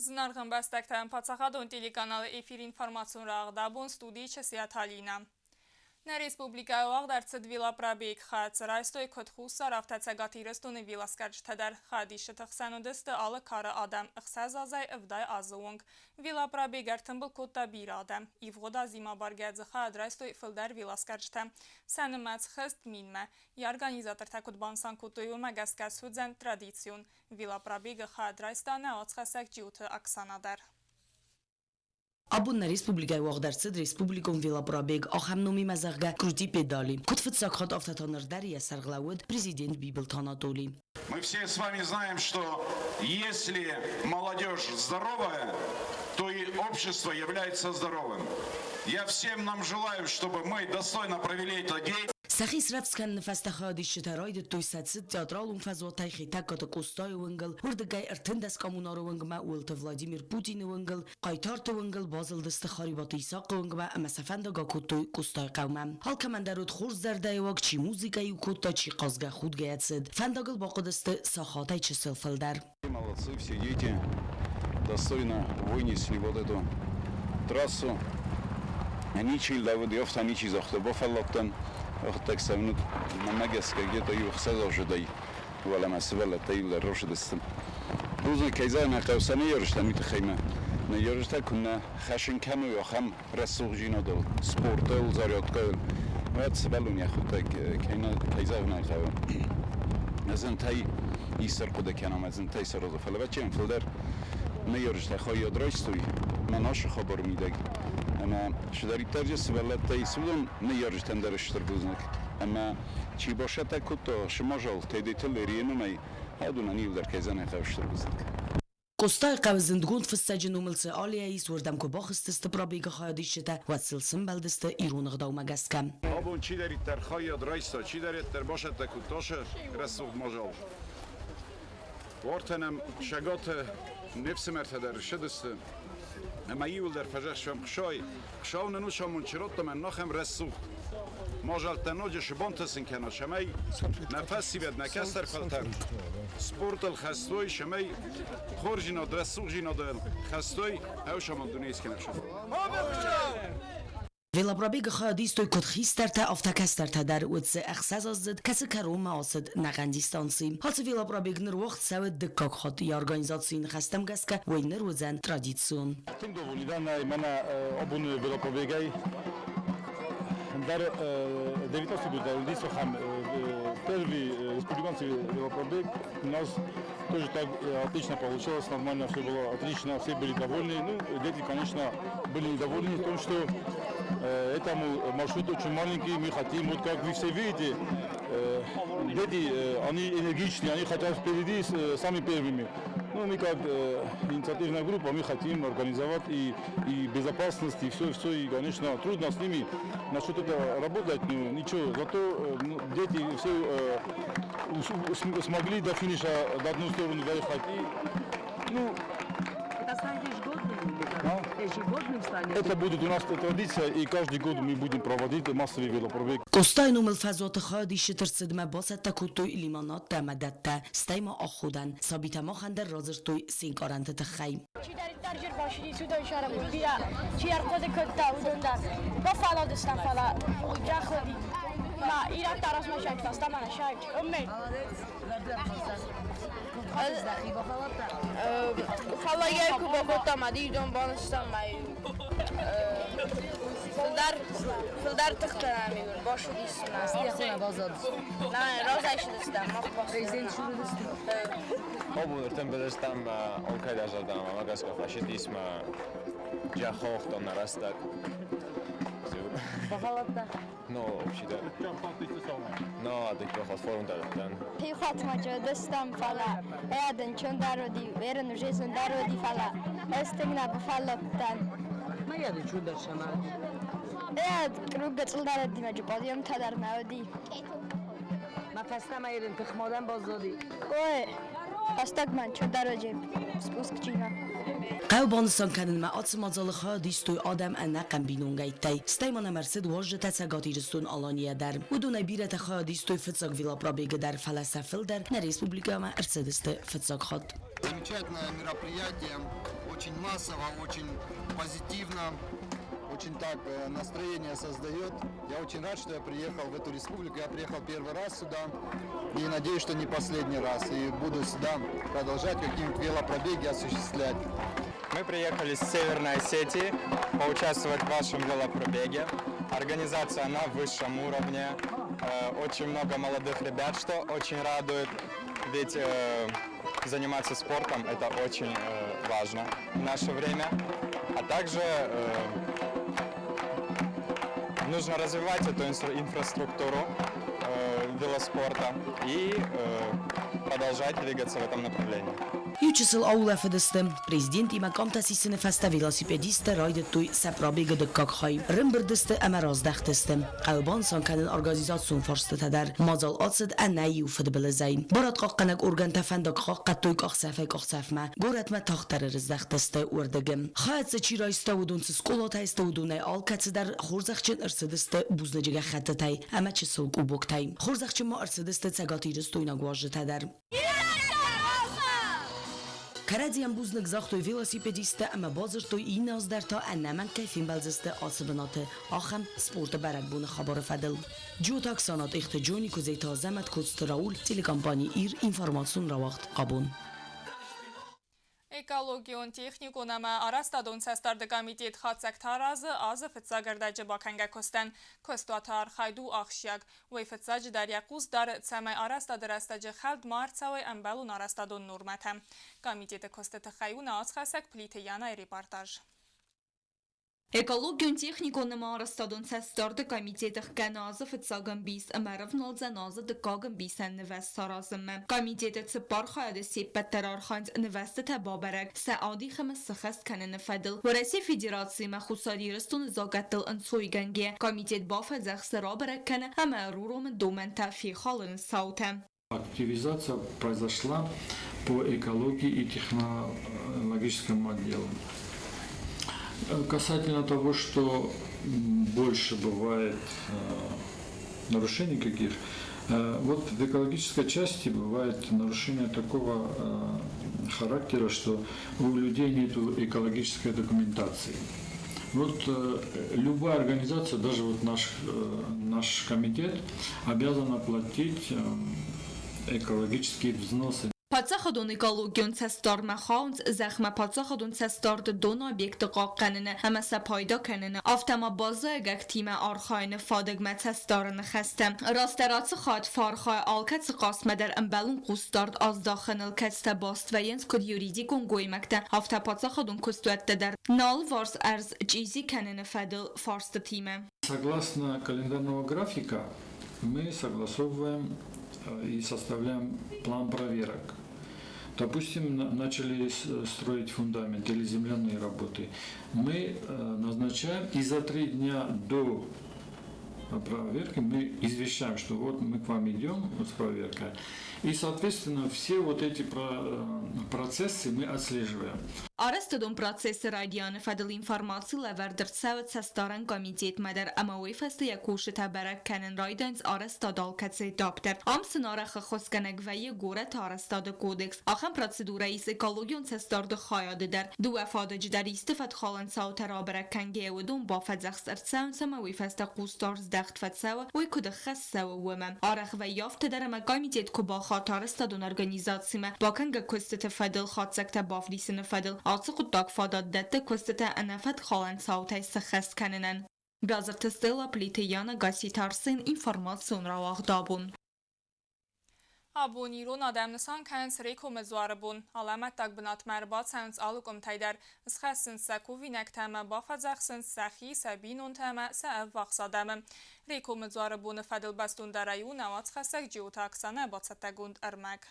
Зынаргъ ӕмбӕстӕгтӕн паддзахадон телеканалы эфир информацион рӕгъд абон студийы Часиаты Алинӕ. Нӕ республикӕйы уагъд ӕрцыд велопробег. Хӕццӕ райстой куыд Хуссар, афтӕ Цӕгат Ирыстоны велосгӕрджытӕ дӕр. Хӕдисы хсӕн уыдысты алы кары адӕм, 6 азӕй 70 азы онг. Велопробег ӕртымбыл кодта бирӕ адӕм. Ивгъуыд азимӕ абаргӕ дзы хайад райстой фылдӕр велосгӕрджытӕ. Сӕ нымӕц хызт минмӕ. Йӕ организатортӕ куыд банысан кодтой, уымӕ гӕсгӕ суыдзӕн традицион. Велопробегы хайад райста нӕ уацхӕссӕг Джиоты Оксана дӕр. Абон нӕ республикӕйы уагъд ӕрцыд республикон велопробег ахӕм номимӕ, зӕгъгӕ, Крути педали. Куыд фыццаг хатт, афтӕ та ныр дӕр йӕ сӕргълӕууӕд президент Бибылты Анатоли. Мы все с вами знаем, что если молодежь здоровая, то и общество является здоровым. Я всем нам желаю, чтобы мы достойно провели этот день. Сӕхи срӕвдз кӕныны фӕстӕ хайадисджытӕ райдыдтой сӕ цыд театралон фӕзуатӕй Хетӕгкаты Къостайы уынгыл, уырдыгӕй 13 коммунары уынгмӕ, уылты Владимир Путины уынгыл, Хъайтарты уынгыл базылдысты Харибаты Исахъы уынгмӕ ӕмӕ сӕ фӕндаг акодтой Къостайы хъӕумӕ. Алкӕмӕн дӕр уыд хорз зӕрдӕйыуаг, чи музыкӕ-иу кодта, чи хъазгӕ худгӕйӕ цыд. Фӕндагыл бахъуыдысты сахатӕй чысыл фылдӕр. Молодцы все дети, достойно вынесли вот эту трассу. Ничи лӕууыд, ничи загъта, бафӕлладтӕн, ӕхтӕг цӕуынут, мӕнмӕ гӕсгӕ где-то иу ӕхсӕз азы уӕлӕмӕ сывӕллӕттӕ иуылдӕр рӕсыдысты. Бузныг, кӕй зӕгъын ӕй хъӕуы, сӕ ныййарджытӕн уый тыххӕй мӕ ныййарджытӕ куыннӕ хӕсын кӕной ахӕм рӕсугъддзинадыл, спортыл, зарядкӕйыл, уӕд сывӕллон йӕхуыдтӕг кӕй зӕгъын ӕй хъӕуы, зынтӕй исӕрхъуыды кӕна ӕмӕ зынтӕй сараза. Фӕлӕ ӕвӕццӕгӕн фылдӕр ныййарджытӕ хайад райстой мӕ нашы хабары мидӕг ӕмӕ чидӕриддӕр же сывӕллӕттӕ ис, уыдон ныййарджытӕн дӕр стыр бузныг. Ӕмӕ чи басӕттӕ кодта сымазал Тедеты Лерийы номӕй, уыдонӕн иуылдӕр кӕй зӕгъын ӕй хъӕуы стыр бузныг. Къостайы хъӕуы зындгонд фыссӕджы номыл цы аллея ис, уырдӕм куы бахызтысты пробегы хайадисджытӕ, уӕд сыл сымбӕлдысты ирон ӕгъдаумӕ гӕсгӕ. Абон чидӕриддӕр хайад райста, чидӕриддӕр басӕттӕ кодта сӕ рӕсугъд мадзал. Уартӕ нӕм Шагаты не фсымӕртӕ дӕр ссыдысты, ӕмӕ иуылдӕр фӕзӕхсӕм Хъсай. Хъсау нын ус амонд чыродта мӕ нахӕм рӕсугъд мадзӕлттӕ ноджы сбонтысын кӕна, цӕмӕй нӕ фӕсивӕд, нӕ кӕстӕр фӕлтӕр спортыл хӕстой, цӕмӕй хорздзинад, рӕсугъдзинадыл хӕстой, ӕвсамон дунейы скӕнӕг сӕ. Велопробегы хайад истой куыд хистӕртӕ, афтӕ кӕстӕртӕ дӕр. Уыд дзы ӕхсӕзаздзыд, кӕцы кӕронмӕ ацыд ӕнӕхъӕн дистанци. Ацы велопробег ныр уагъд цӕуы дыккаг хатт. Йӕ организацийы ныхӕстӕм гӕсгӕ, уый ныр уыдзӕн традицион. Тынг довольны дӕн мӕнӕ абоны велопробегӕй. Ӕндӕр 19 год уыдис ахӕм первый республиканский велопробег. У нас тоже так отлично получилось, нормально все было отлично, все были довольны. Ну, дети, конечно, были недовольны в том, что этому маршрут очень маленький, мы хотим, вот как вы все видите, дети, они энергичные, они хотят впереди сами первыми. Ну, мы как инициативная группа, мы хотим организовать и безопасность, и все, все, и, конечно, трудно с ними насчет этого работать, но ничего, зато ну, дети все смогли до финиша до одну сторону доехать. И, ну, Это станет ежегодным или как? А? Ежегодным станет? Это будет у нас традиция, и каждый год мы будем проводить массовый велопробег. Къостайы номыл фӕзуаты хайадисджыты рцыдмӕ бацӕттӕ кодтой лимонадтӕ ӕмӕ дӕттӕ, стӕй ма аходӕн. Сабитӕ махӕн дӕр радзырдтой се нкъарӕнты тыххӕй. Чидӕриддӕр же рбацыди уыдон сарамон бирӕ чи ӕрхъуыды кодта, уыдон дӕр бафӕлладыстӕм, фӕлӕ рахуыди. Ма ирӕттӕ размӕ сайд фӕстӕмӕ нӕ сайд. Оммен. Фӕллайгӕ куы бакодтам, ӕди дон банызтам ма фылдӕр фылдӕр тыхтӕ нӕм иуыл басудис. Разайсыдыстӕм мах. Президент шурыдысты. Абон ӕртӕмбӕлдыстӕм алкӕй дӕр зӕрдӕмӕ гӕсгӕ фӕсидтис мӕ джахохтон нӕ рӕстӕг. Бафӕлладта? No, вообще-то. No, адекватно форма Пехотмаджодыстам, фӕлӕ ӕдын чондароди, верын уже зондароди, фӕлӕ ӕз тынг нӕ бафӕлладтӕн. Ма яды чудар шамар. Ӕд круг гацъылдароди ма подъем тадар наоди. Ма фӕстӕмӕ ерын тыхмодӕн баззади. Ой, фӕстаг ман чондароджи спуск чина. Хъӕу банысан кӕнынмӕ ацы мадзалы хайад истой адӕм ӕнӕхъӕн бинонгӕйттӕй. Стӕй ма нӕм ӕрцыд уазджытӕ Цӕгат Ирыстон-Аланийӕ дӕр. Уыдонӕй бирӕтӕ хайад истой фыццаг велопробегы дӕр, фӕлӕ сӕ фылдӕр нӕ республикӕмӕ ӕрцыдысты фыццаг хатт. Замечательное мероприятие. Очень массово, очень позитивно, очень так настроение создает. Я очень рад, что я приехал в эту республику. Я приехал первый раз сюда и надеюсь, что не последний раз. И буду сюда продолжать какие-нибудь велопробеги осуществлять. Мы приехали с Северной Осетии поучаствовать в вашем велопробеге. Организация на высшем уровне. Очень много молодых ребят, что очень радует. Ведь заниматься спортом это очень важно в наше время. А также нужно развивать эту инфраструктуру велоспорта и продолжать двигаться в этом направлении. Иучысыл аулӕфыдысты. Президентимӕ къамтӕ сисыны фӕстӕ велосипедисттӕ райдыдтой сӕ пробегы дыккаг хай. Ӕрӕмбырд сты ӕмӕ раздӕхтысты. Хъӕуы банысан кӕнын организацион фарстытӕ дӕр. Мадзал ацыд ӕнӕ иу фыдбылызӕй. Барадхъахъхъӕнӕг органтӕ фӕндаг хъахъхъӕдтой къахдзӕфӕй-къахдзӕфмӕ. Горӕтмӕ тагъддӕр ӕрыздӕхтысты уырдыгы. Хайад дзы чи райста, уыдон цы скъолатӕй сты, уыдонӕй алкӕцыдӕр хорзӕхджын ӕрцыдысты бузныджы гӕххӕттытӕй ӕмӕ чысыл къубоктӕй. Хорзӕхджын ма ӕрцыдысты цӕгатирыстойнаг уазджытӕ дӕр. Кӕрӕдзийӕн бузныг загътой велосипедисттӕ ӕмӕ бадзырдтой, иннӕ аз дӕр та ӕнӕмӕнг кӕй фембӕлдзысты ацы бынаты ахӕм спорты бӕрӕгбоны хабары фӕдыл. Джиоты Оксана, Тъехты Джони, Куыдзеты Азӕмӕт, Коцты Рауль, телекомпани «Ир», информацион рауагъд «Абон». Экологион, техникон ӕмӕ арӕзтадон цӕстдарды комитет хатдзӕгтӕ аразы азы фыццаг ӕрдӕджы бакӕнгӕ куыстӕн. Куыстуаты архайд у ахсджиаг. Уый фыццаджыдӕр йӕ хъус дары, цӕмӕй арӕзтады рӕстӕджы хӕлд ма ӕрцӕуой ӕмбӕлон арӕзтадон нормӕтӕ. Комитеты куысты тыххӕй у нӕ ацхӕссӕг Плиты Янайы репортаж. Экологион-техникон ӕмӕ арӕзтадон цӕстдарды комитеты хгӕны азы фыццаг ӕмбис ӕмӕ ӕрӕвналдзӕн азы дыккаг ӕмбисӕн нывӕзт саразынмӕ. Комитеты цыппар хайады се ппӕт дӕр архайынц нывӕзтытӕ бабӕрӕг, сӕ адих ӕмӕ сыххӕст кӕныны фӕдыл. Уӕрӕсейы Федерациимӕ Хуссар Ирыстоны закъӕттыл ӕнцойгӕнгӕ, комитет бафӕдзӕхсы рабӕрӕг кӕны ӕмӕ ӕруромы домӕнтӕ фехалыны цаутӕ. Активизация произошла по экологии и технологическому отделу. Касательно того, что больше бывает нарушений каких, вот в экологической части бывает нарушение такого характера, что у людей нет экологической документации. Вот любая организация, даже вот наш комитет, обязана платить экологические взносы. Паддзахадон экологион цӕстдардмӕ хауынц зӕхмӕ паддзахадон цӕстдарды доны объектты хъахъхъӕныны ӕмӕ сӕ пайда кӕныны, афтӕ ма баззайӕгӕгтимӕ архайыны фадыгмӕ цӕстдарыны хӕстӕ. Растдӕр ацы хатт фархайы алкӕцы хъастмӕ дӕр ӕмбӕлон хъусдард аздахыныл, кӕцытӕ баст вӕййынц куыд юридикон гоймӕгтӕ, афтӕ паддзахадон куыстуӕттӕ дӕр нӕ алыварс ӕрдз чъизи кӕныны фӕдыл фарстытимӕ. Согласно календарного графика мы согласовываем и составляем план проверок. Допустим, начали строить фундамент или земляные работы. Мы назначаем и за 3 дня до проверки мы извещаем, что вот мы к вам идем с проверкой. И, соответственно, все вот эти процессы мы отслеживаем. Арӕзтадон процессы райдианы фӕдыл информаци лӕвӕрд ӕрцӕуы цӕстдарӕн комитетмӕ дӕр ӕмӕ уый фӕстӕ йӕ кусджытӕ бӕрӕг кӕнын райдайынц арӕзтады алкӕцы этап дӕр. Ам сын арӕх ӕххуысгӕнӕг вӕййы горӕты арӕзтады кодекс. Ахӕм процедурӕ ис экологион цӕстдарды хайады дӕр. Дыууӕ фадыджы дӕр исты фӕткхалӕн цаутӕ рабӕрӕг кӕнгӕйӕ уыдон бафӕдзӕхст ӕрцӕуынц ӕмӕ уый фӕстӕ хъусдард здӕхт фӕцӕуы, уый куыд ӕххӕст цӕуы, уымӕ. Арӕх вӕййы афтӕ дӕр ӕмӕ комитет куы бахаты арӕзтадон организацимӕ бакӕнгӕ куыстыты фӕдыл хатдзӕгтӕ бавдисыны фӕдыл ацы хъуыддаг фадат дӕтты куыстытӕ ӕнӕфӕткхалӕн цаутӕй сӕххӕст кӕнынӕн. Бязырты Стелла, Плиты Яна, Гасситы Арсен, информацион рауагъд абон. Абон ирон адӕм нысан кӕнынц Рекомы дзуары бон. Алӕмӕттаг бынатмӕ ӕрбацӕуынц алы къуымтӕй дӕр. Схӕссынц сӕ кувинӕгтӕ ӕмӕ бафӕдзӕхсынц сӕхи, сӕ бинонтӕ ӕмӕ сӕ ӕввахс адӕмы. Рекомы дзуары боны фӕдыл бӕстондӕрӕй у нӕ уацхӕссӕг Джиоты Оксанӕ бацӕттӕгонд ӕрмӕг.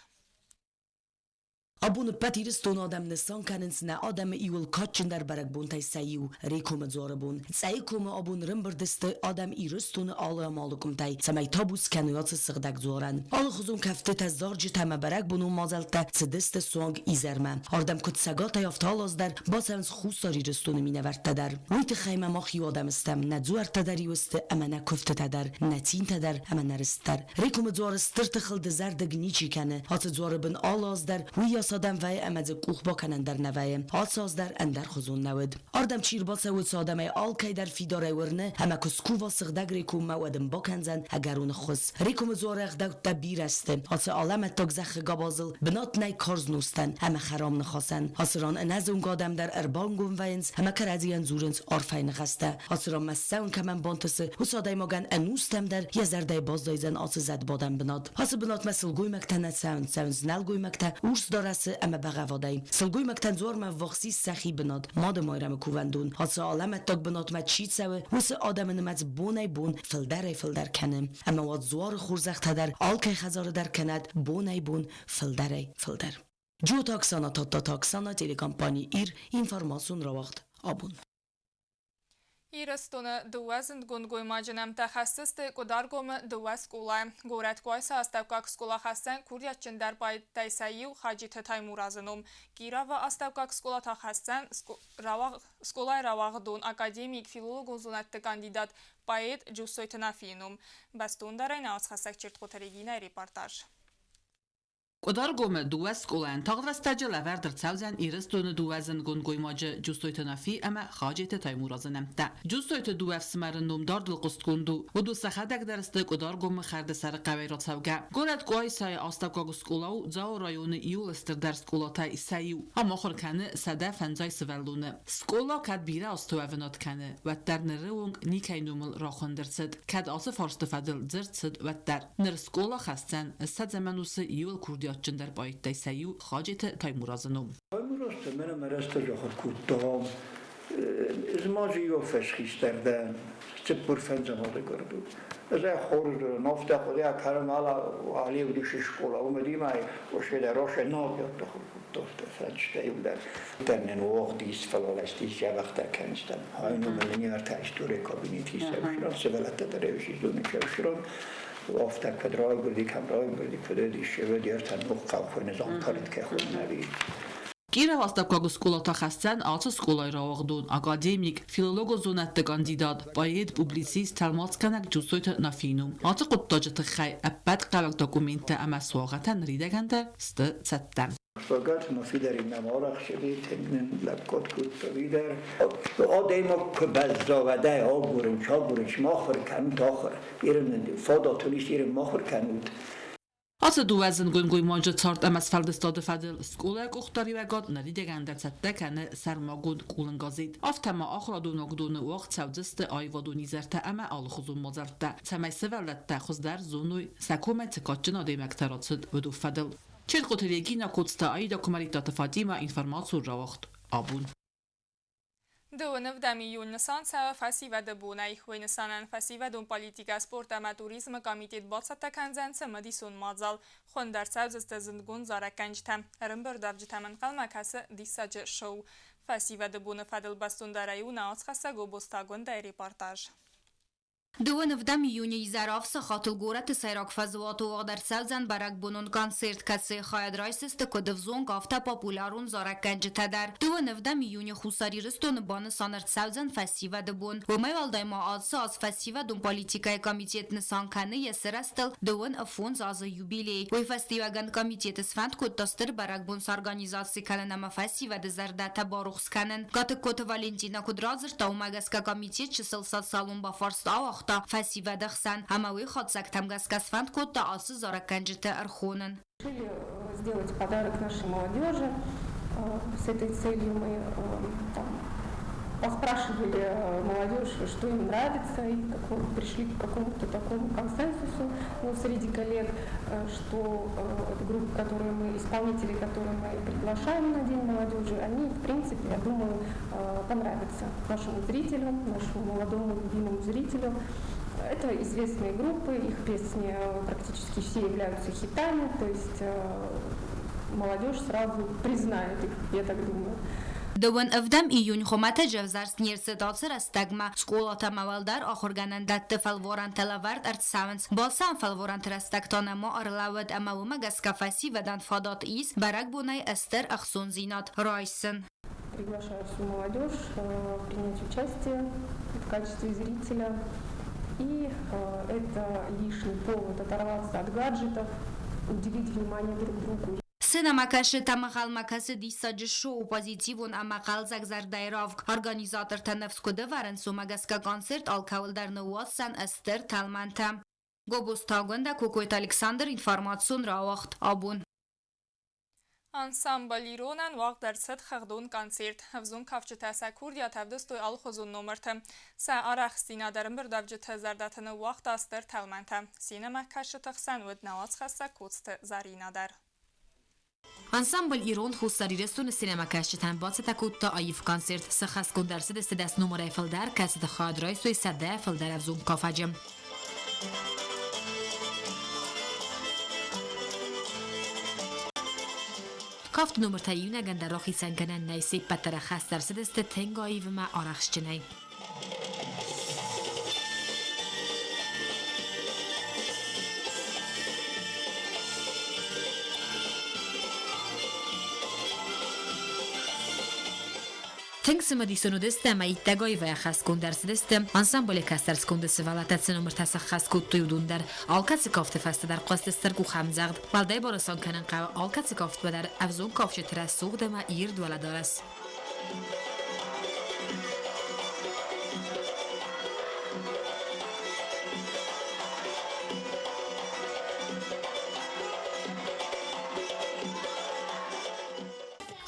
Абон ӕппӕт Ирыстоны адӕм нысан кӕнынц нӕ адӕмы иууыл кадджындӕр бӕрӕгбонтӕй сӕ иу Рекомы дзуары бон. Цъӕйы комы абон ӕрӕмбырд сты адӕм Ирыстоны алы ӕмӕ алы къуымтӕй, цӕмӕй табу скӕной ацы сыгъдӕг дзуарӕн. Алыхуызон кӕфтытӕ, зарджытӕ ӕмӕ бӕрӕгбонон мадзӕлттӕ цыдысты суанг изӕрмӕ. Ардӕм куыд цӕгатӕй, афтӕ алы аз дӕр бацӕуынц Хуссар Ирыстоны минӕвӕрттӕ дӕр. Уый тыххӕй ма мах иу адӕм стӕм, нӕ дзуӕрттӕ дӕр иу сты ӕмӕ нӕ куывтытӕ дӕр, нӕ цинтӕ дӕр ӕмӕ нӕ рыст дӕр. Рекомы дзуары стыр тыхыл дызӕрдыг ничи кӕны. Ацы дзуары бын алы аз дӕр уыйас Уыйас адӕм вӕййы ӕмӕ дзы къух бакӕнӕн дӕр нӕ вӕййы. Ацы аз дӕр ӕндӕрхуызон нӕ уыд. Ардӕм чи рбацӕуы, уыцы адӕмӕй алкӕй дӕр фидарӕй уырны, ӕмӕ куы скува сыгъдӕг Рекоммӕ, уӕд ын бакӕндзӕн ӕгӕрон ӕххуыс. Рекомы дзуары ӕгъдӕуттӕ бирӕ сты. Ацы алӕмӕттаг зӕххы гӕбазыл бынат нӕй карз нозтӕн ӕмӕ хӕрам ныхасӕн. Ацы ран ӕнӕзонгӕ адӕм дӕр ӕрбангом вӕййынц ӕмӕ кӕрӕдзийӕн дзурынц арфӕйы ныхӕстӕ. Ацы ранмӕ ссӕуын кӕмӕн бантысы, уыцы адӕймагӕн ӕнустӕм дӕр йӕ зӕрдӕйы баззайдзӕн ацы зӕдбадӕн бынат. Ацы бынатмӕ сылгоймӕгтӕ нӕ цӕуынц, цӕуынц нӕлгоймӕгтӕ урс дарӕсы ӕмӕ бӕгъӕввадӕй. Сылгоймӕгтӕн дзуармӕ ӕввахс ис сӕхи бынат, Мады Майрӕмы кувӕндон. Ацы алӕмӕттаг бынатмӕ чи цӕуы, уыцы адӕмы нымӕц бонӕй-бон фылдӕрӕй-фылдӕр кӕны. Ӕмӕ уӕд дзуары хорзӕхтӕ дӕр алкӕй хӕдзары дӕр кӕнӕд бонӕй-бон фылдӕрӕй-фылдӕр. Джиоты Оксана, Тадтаты Оксана, телекомпани «Ир», информацион рауагъд «Абон». Ирыстоны дыууӕ зындгонд гоймаджы нӕмттӕ хӕсдзысты Къуыдаргомы дыууӕ скъолайы. Горӕт Къуайса астӕуккаг скъола хӕсдзӕн курдиатджындӕр поэттӕй сӕ иу Хаджиты Таймуразы ном. Кировы астӕуккаг скъола та хӕсдзӕн скъолайы рауагъдон академик, филологон зонӕдты кандидат, поэт Джуссойты Нафийы ном. Бӕстондӕрӕй нӕ уацхӕссӕг Чертхъоты Регинӕйы репортаж. Къуыдаргомы дыууӕ скъолайӕн тагъд рӕстӕджы лӕвӕрд ӕрцӕудзӕн Ирыстоны дыууӕ зындгонд гоймаджы Джусойты Нафи ӕмӕ Хаджеты Таймуразы нӕмттӕ. Джусойты дыууӕ ӕфсымӕры ном дардыл хъуыстгонд у. Уыдон сӕхӕдӕг дӕр сты Къуыдаргомы хӕрды сӕры хъӕуӕй рацӕугӕ. Горӕт Къуайсайы астӕуккаг скъола у Дзауы районы иууыл стырдӕр скъолатӕй сӕ иу. Ам ахуыр кӕны 150 сывӕллоны. Скъола кӕд бирӕ азты уӕвынад кӕны, уӕддӕр ныры онг никӕй номыл рахуынд ӕрцыд, кӕд ацы фарсты фӕдыл дзырд цыд, уӕддӕр. Ныр скъола хӕсдзӕн ссӕдзӕм ӕнусы иууыл курдиатджындӕр поэттӕй сӕ иу Хаджеты Таймуразы ном. Таймуразтӕ мӕнӕ мӕ рӕстӕджы ахуыр кодтам. Ӕз ма дзы иу фӕсхистӕр дӕн, 45 азы гуырд у. Ӕз ӕй хорз зонын, афтӕ хъуыды кӕнын ала алеудисы скъола, уымӕ димӕ ошеда роше нал ахуыр кодта, афтӕ фӕнчытӕ иуылдӕр. Дӕр уагъд ис, фӕлӕ лӕстис дзӕбӕхдӕр кӕныстӕм. Хайномыл ниарта историйы кабинет ис ӕвсирон, сывӕллӕттӕ дӕр ӕвзизоны ӕвсирон. Афтӕ куыд райгуырди, кӕм райгуырди, куыд уыдис, уӕд ӕртӕ ног хъӕухоны зампарит кӕй хонын ӕви. Кировы астӕуккаг скъола та хӕсдзӕн ацы скъолайы рауагъдон, академик, филологон зонӕдты кандидат, поэт, публицист, тӕлмацгӕнӕг Джусойты Нафийы ном. Ацы хъуыддаджы тыххӕй ӕппӕт хъӕуӕг документтӕ ӕмӕ суагъӕтӕ ныридӕгӕн дӕр сты цӕттӕ. Szolgált ma Fideri nem arra лӕггад кодта видер. Адӕймаг куы бӕзза, уӕдӕй агурын, агурын, махуыр кӕнут ахуыр. Ирын фадат ис, ирын махуыр кӕнут. Ацы дыууӕ зындгонд гоймаджы цард ӕмӕ сфӕлдыстады фӕдыл скъолайы къухдариуӕгад ныридӕгӕн дӕр цӕттӕ кӕны сӕрмагонд къулын газет. Афтӕ ма ахуырадон уагдоны уагъд цӕудзысты аивадон изӕртӕ ӕмӕ алыхуызон мадзӕлттӕ, цӕмӕй сывӕллӕттӕ хуыздӕр зоной, сӕ комӕй цы кадджын адӕймӕгтӕ рацыд, уыдон фӕдыл. Чертхъоты Регина, Коцты Аида, Куымӕридтаты Фатимӕ, информацион рауагъд «Абон». Дыууын ӕвдӕм июнь нысан цӕуы фӕсивӕды бонӕй. Уый нысанӕн фӕсивӕдон политикӕ, спорт ӕмӕ туризмы комитет бацӕттӕ кӕндзӕн цымыдисон мадзал. Хуынд ӕрцӕудзысты зындгонд зарӕггӕнджытӕ. Ӕрӕмбырдуӕвджытӕм ӕнхъӕлмӕ кӕсы диссаджы шоу. Фӕсивӕды боны фӕдыл бӕстондӕрӕй у нӕ уацхӕссӕг Гобозты Агуындӕйы репортаж. Дыууын ӕвдӕм июны изӕр авд сахатыл горӕты сӕйраг фӕзуаты уагъд ӕрцӕудзӕн бӕрӕгбонон концерт, кӕцыйы хайад райсдзысты куыд ӕвзонг, афтӕ популярон зарӕггӕнджытӕ дӕр. Дыууын ӕвдӕм июны Хуссар Ирыстоны банысан ӕрцӕудзӕн фӕсивӕды бон. Уымӕй уӕлдай ма ацы аз фӕсивӕдон политикӕйы комитет нысан кӕны йӕ сырӕзтыл дыууын фондз азы юбилей. Уый фӕстиуӕгӕн комитеты сфӕнд кодта стыр бӕрӕгбон сорганизаци кӕнын ӕмӕ фӕсивӕды зӕрдӕтӕ барухс кӕнын. Гатыгкоты Валентина куыд радзырдта, уымӕ гӕсгӕ комитет чысыл социалон бафарст ауагъта фӕсивӕды хсӕн ӕмӕ уый хатдзӕгтӕм гӕсгӕ сфӕнд кодта ацы зарӕггӕнджыты ӕрхонын. Решили сделать подарок нашей молодежи. С этой целью мы там, поспрашивали молодежь, что им нравится, и пришли к какому-то такому консенсусу, ну, среди коллег, что группы, которые мы, исполнители, которые мы приглашаем на День молодежи, они, в принципе, я думаю, понравятся нашему зрителю, нашему молодому любимому зрителю. Это известные группы, их песни практически все являются хитами, то есть молодежь сразу признает их, я так думаю. Дыууын ӕвдӕм июнь хуымӕтӕджы ӕвзӕрст не рцыд ацы рӕстӕгмӕ. Скъолатӕ ӕмӕ уӕлдӕр ахуыргӕнӕндӕтты фӕлварӕнтӕ лӕвӕрд ӕрцӕуынц. Балцӕн фӕлварӕнты рӕстӕг та нӕма ӕрлӕууыд ӕмӕ уымӕ гӕсгӕ фӕсивӕдӕн фадат ис бӕрӕгбонӕй стыр ӕхцондзинад райсын. Приглашаю всю молодежь принять участие в качестве зрителя. И это лишний повод оторваться от гаджетов, уделить внимание друг другу. Сценӕмӕкӕсджытӕм ӕнхъӕлмӕ кӕсы диссаджы шоу, позитивон ӕмӕ хъӕлдзӕг зӕрдӕйы равг. Организатортӕ ныфс куыд ӕвӕрынц, уымӕ гӕсгӕ концерт алкӕуыл дӕр ныууадздзӕн стыр тӕлмӕнтӕ. Гобозты Агуындӕ, Кокойты Александр, информацион рауагъд абон. Ансамбль «Иронӕн» уагъд ӕрцыд хыгъдон концерт. Ӕвзонг кафджытӕ сӕ курдиат ӕвдыстой алыхуызон номырты. Сӕ арӕхстдзинад ӕрӕмбырдуӕвджыты зӕрдӕты ныууагъта стыр тӕлмӕнтӕ. Сценӕмӕ кӕсджыты хсӕн уыд нӕ уацхӕссӕг Коцты Зӕринӕ дӕр. Ансамбль «Ирон» Хуссар Ирыстоны сценӕмӕкӕсджытӕн бацӕттӕ кодта аив концерт. Сӕххӕстгонд ӕрцыдысты 10 номырӕй фылдӕр, кӕцыты хайад райстой 100 фылдӕр ӕвзонг кафӕджы. Кафты номыртӕ иунӕгӕн дӕр рахицӕн кӕнӕн нӕй, се ппӕт дӕр ӕххӕст ӕрцыдысты тынг аив ӕмӕ арӕхстджынӕй. Тынг цымыдисон уыдысты ӕмӕ иттӕг аивӕй ӕххӕстгонд ӕрцыдысты ансамблы кӕстӕр сконды сывӕллӕттӕ цы номыртӕ сӕххӕст кодтой, уыдон дӕр. Алкӕцы кафты фӕстӕ дӕр хъуысты стыр къухӕмдзӕгъд. Уӕлдай барысан кӕнын хъӕуы алкӕцы кафтмӕ дӕр ӕвзонг кафджыты рӕсугъд ӕмӕ ирд уӕлӕдарӕс.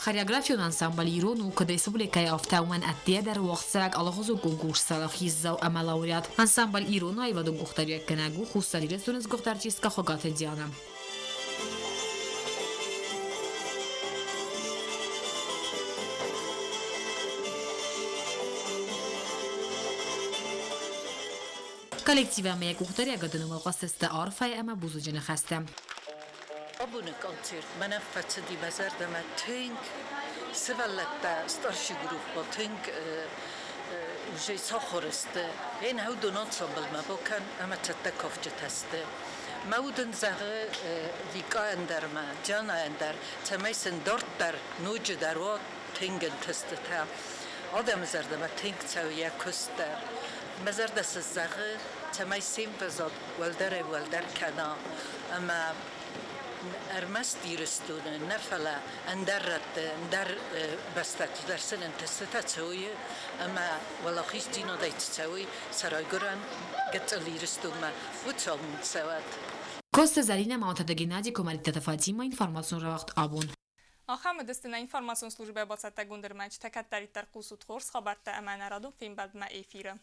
Хореографион ансамбль «Ирон» у куыд республикӕйы, афтӕ уымӕн ӕддейӕ дӕр уагъдцӕуӕг алыгъуызон конкурсы уӕлахиздзау ӕмӕ лауреат. Ансамбль «Ирон» аивадон къухдариуӕггӕнӕг у Хуссар Ирыстоны сгуыхт артисткӕ Хуыгаты Дианӕ. Коллектив ӕмӕ йӕ къухдариуӕгады номыл хъуыстысты арфӕйы ӕмӕ бузныджы ныхӕстӕ. Абоны концерт мӕнӕн фӕцыди мӕ зӕрдӕмӕ тынг. Сывӕллӕттӕ старший группа тынг уже сахуыр сты. Ен уыдон ансамблмӕ бакӕн ӕмӕ цӕттӕ кафджытӕ сты. Мӕ уд ын зӕгъы Вика ӕндӕрмӕ, Диана ӕндӕр, цӕмӕй сын дарддӕр ноджыдӕр уа тынг ӕнтыстытӕ. Адӕмы зӕрдӕмӕ тынг цӕуы йӕ куыст дӕр. Мӕ зӕрдӕ цы зӕгъы, цӕмӕй се мвӕзад уӕлдӕрӕй-уӕлдӕр кӕна ӕмӕ ӕрмӕст Ирыстоны нӕ, фӕлӕ ӕндӕр рӕтты, ӕндӕр бӕстӕты дӕр сын ӕнтыстытӕ цӕуы ӕмӕ уӕлахиздзинадӕй цы цӕуой сӕ райгуырӕн гыццыл Ирыстонмӕ, уыцы амонд цӕуӕд. Коцты Зӕринӕ, Мамытаты Геннадий, Куымӕридтаты Фатимӕ, информацион рауагъд абон. Ахӕм уыдысты нӕ информацион службӕйы бацӕттӕгонд ӕрмӕджытӕ. Кӕддӕриддӕр хъусут хорз хабӕрттӕ ӕмӕ нӕ радон фембӕлдмӕ эфиры.